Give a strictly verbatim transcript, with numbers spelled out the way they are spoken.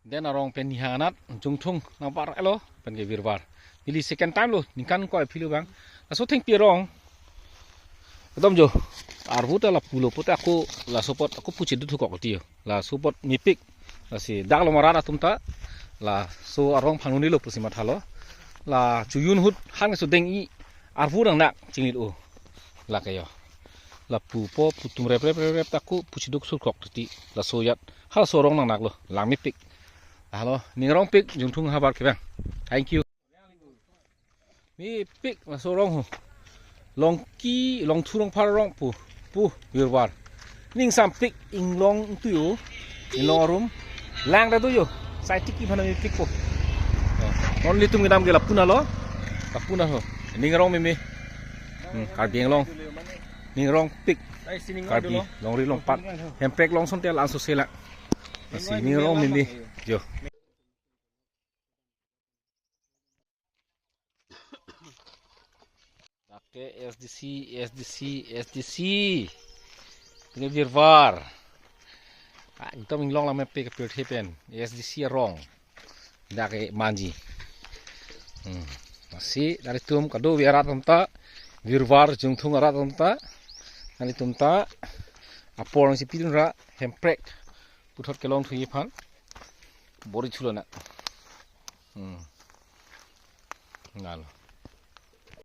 Den arong pen nihanat jungthung nangpar elo pen ke virvar. Neli second time lo, ningkan ko aphi lo bang. Laso thengpi arong. Ekdom jo. Arvu ta lapu lo pote ako laso apot ako puchiduk thukok ti yo. Laso apot mepik. Lasi dak lo marat atum ta. Laso arong phanguni lo pusi mathalo. La chojun ahut hang so deng-i arvu nangnak chinglit o. Lake yo. Lapu po pu atum rep rep rep rep ta ako puchiduk thukok ti. Laso ajat. Halaso arong nangnak lo. Lang mepik. Halo, ning arongpik, jungthung havar ke bang. Thank you. Mepik laso arong ho. Longki, Longthu Rongphar arong pu, pu, virvar. Ning sampik, inglong tu yo, inglong arum. Lang ta tu yo, sai tik iphan mepik po. Oh, non nelitum kedam ke lapu na lo, lapu na ho. Ning arong meme. Hmm, Karbi Anglong. Ning arongpik. Karbi, longri longpat. Hemprek along asonte la-an so sela. Lasi ning arong meme. Jo. Dak ke S D C, S D C, S D C. Pen ke virvar. Ah, itum inglong lang mepik ke pirthe pen. S D C arong. Dak ke manji. Hmm. Lasi nelitum kadokave arat atum ta. Virvar jungthung arat atum ta. Nelitum ta. Apor nangsi pidun ra Hemprek. Puthot kelong thuji aphan. Bor-i thulo na. Hmm. Nalo.